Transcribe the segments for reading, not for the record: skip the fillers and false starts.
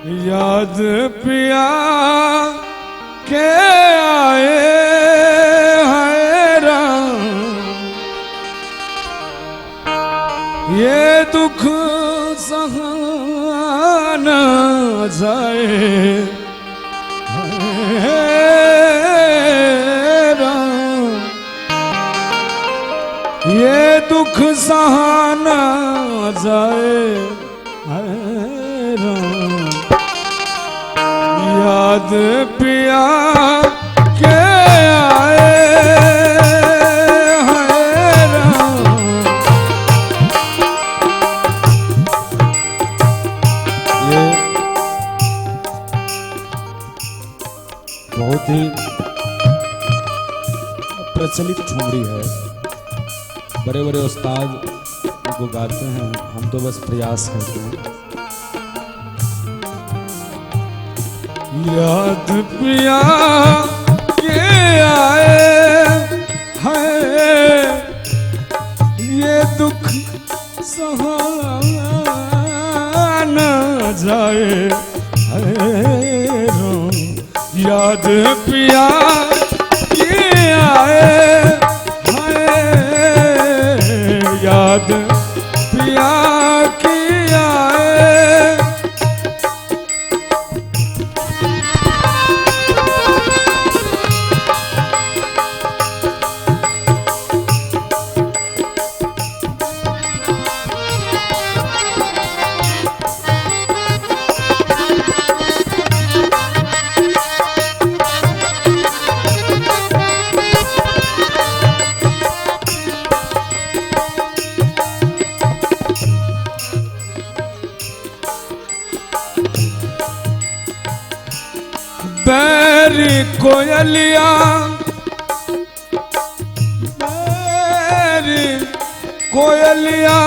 याद पिया के आए है राम, ये दुख सहा न जाए है राम, ये दुख सहा न जाए है राम। याद पिया के आए है राम। ये बहुत ही प्रचलित ठुमरी है, बड़े बड़े उस्ताद इनको गाते हैं, हम तो बस प्रयास करते हैं। याद पिया के आए है, ये दुख सहा न जाए है राम। याद पिया के आए है, याद पिया के आए। बैरी कोयलिया, बैरी कोयलिया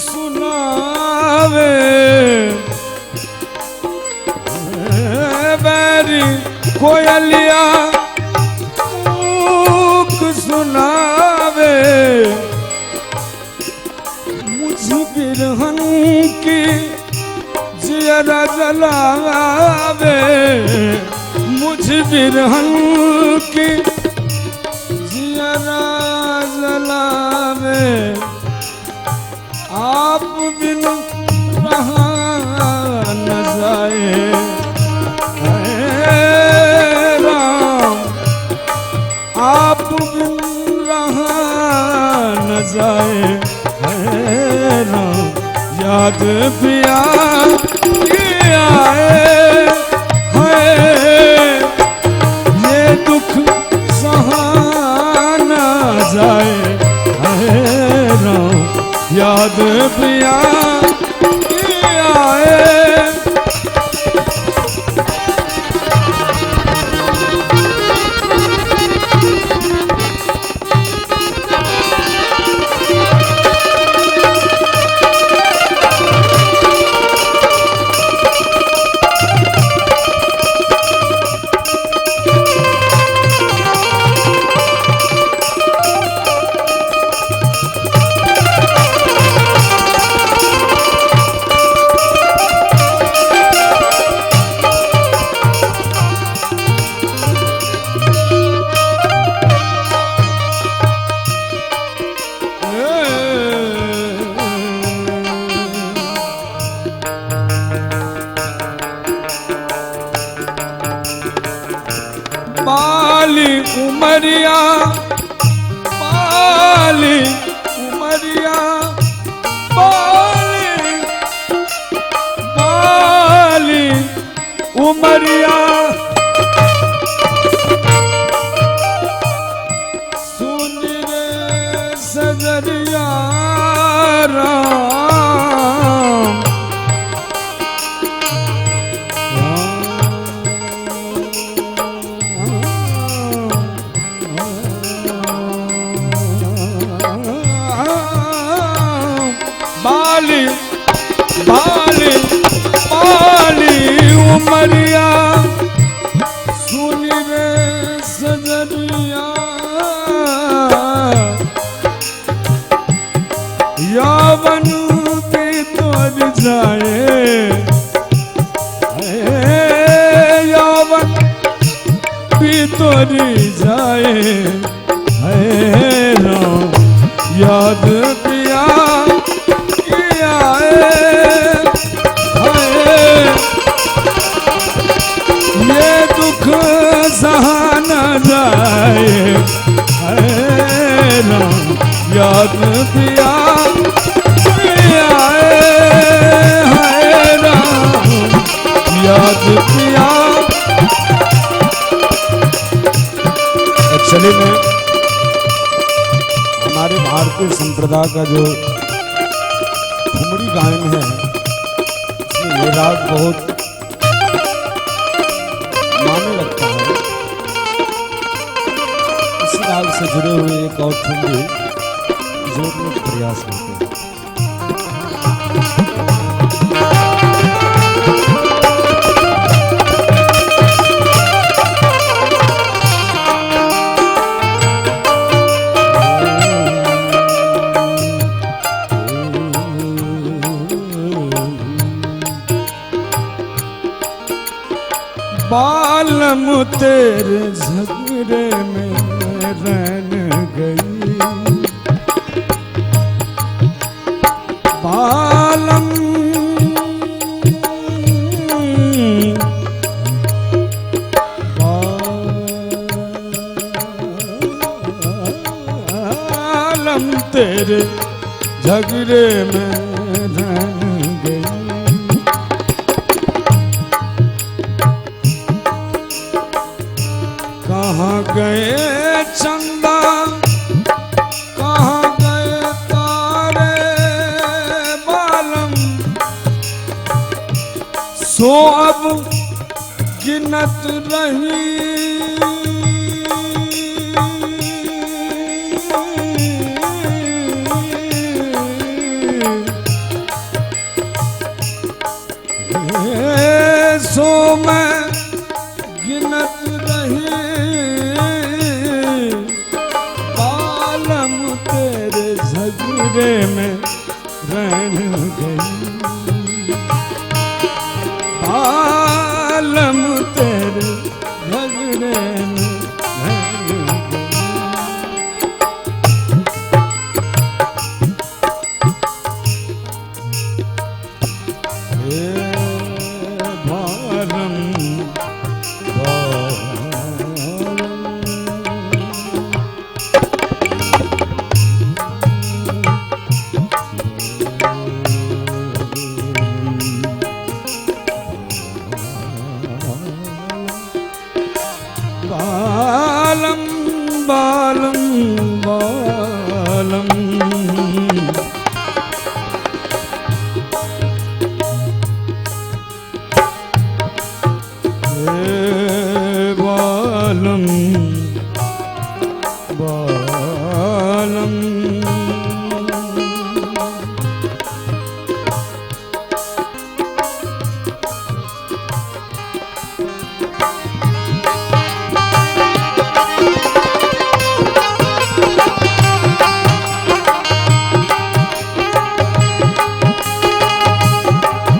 सुनावे, बैरी कोयलिया मूक सुनावे, मुझ बिरहन की जियरा जलावे, मुझ बिरहन की जियरा जलावे, आप बिन रहा न जाए राम, आप बिन रहा न जाए राम। याद पिया के आए है, ये दुख सहा न जाए है राम। याद पिया के आए। बाली उमरिया, बाली उमरिया, बाली बाली उमरिया, सुन रे सजरिया राम। बाली बाली बाली उमरिया, सुन रे सजरिया, यौवन बीतोर जाए, यौवन बीतोर जाए, है राम याद पिया किया है, ये दुख सहा न जाए, है राम याद पिया किया है, राम याद पिया। एक्चुअली में हमारे भारतीय संप्रदाय का जो ठुमरी गायन है, इसमें ये राग बहुत मायने रखता है। इस राग से जुड़े हुए एक और ठुमरी जोड़ने का प्रयास करते हैं। बालम तेरे झगड़े में रन गई, बालम बालम तेरे झगड़े में रन गई। कहाँ गए चंदा कहाँ गए तारे बालम, सो अब गिनत रही, सो मैं गिनत रही, बालम तेरे झगड़े में रह गई, बालम तेरे झगड़े में रह गई। हे बालम बालम बालम बालम, हे बालम बालम।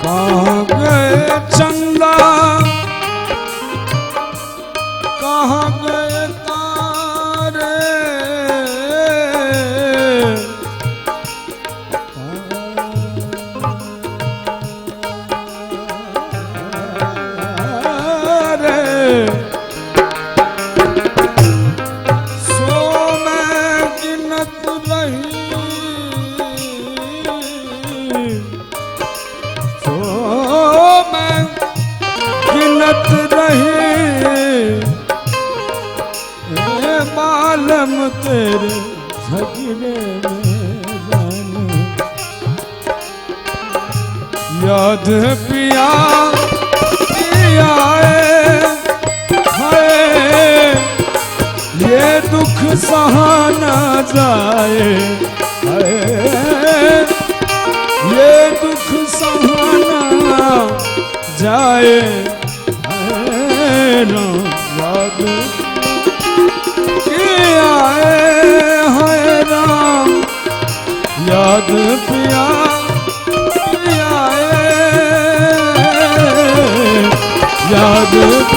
कहाँ गए चंदा कहाँ गए तारे, तारे सो मैं गिनत रही, सो मैं गिनत रही, बालम तेरे झगड़े में रन, याद पिया पिया है, ये दुख सहा न जाए, है ये दुख सहा न जाए, है राम याद किया है राम याद पिया आए, याद।